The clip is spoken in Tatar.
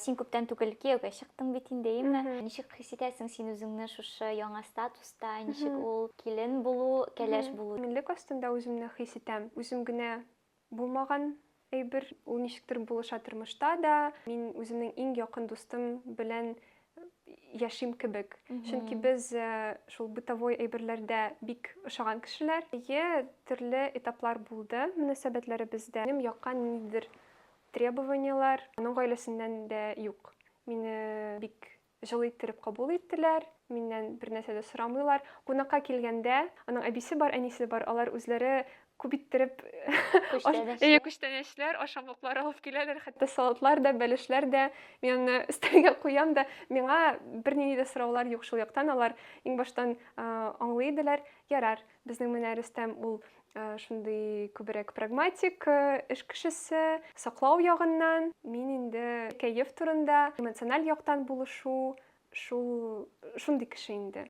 Син күптән түгел кияүгә чыктың бит инде, әйеме? Ничек хис итәсең син үзеңне шушы яңа статуста, ничек ул килен булу, кәләш булу? Иминлек астында үземне хис итәм. Үзем генә булмаган әйбер, ул ничектер булыша тормышта да. Мин үземнең иң якын дустым белән яшим кебек. Чөнки без шул бытовой әйберләрдә бик ошаган кешеләр. Әйе, төрле этаплар булды мөнәсәбәтләребездә. Минем якка ниндидер требованиеләр аның гаиләсеннән дә юк. Мине бик җылы иттереп кабул иттеләр, миннән бернәрсә дә сорамыйлар. Кунакка килгәндә, аның әбисе бар, әнисе бар, алар үзләре күп иттереп Күчтәнәчләр. күчтәнәчләр, ашамлыклар алып киләләр, хәтта салатлар да, бәлешләр дә. Мин аны өстәлгә куям да, миңа бернинди дә сораулар юк шул яктан, алар иң баштан аңлый иделәр. Ярар, безнең менә Рөстәм ул шундый күбрәк прагматик эш кешесе, саклау ягыннан, мин инде кәеф турында, эмоциональ яктан булышу, шул шундый кеше инде.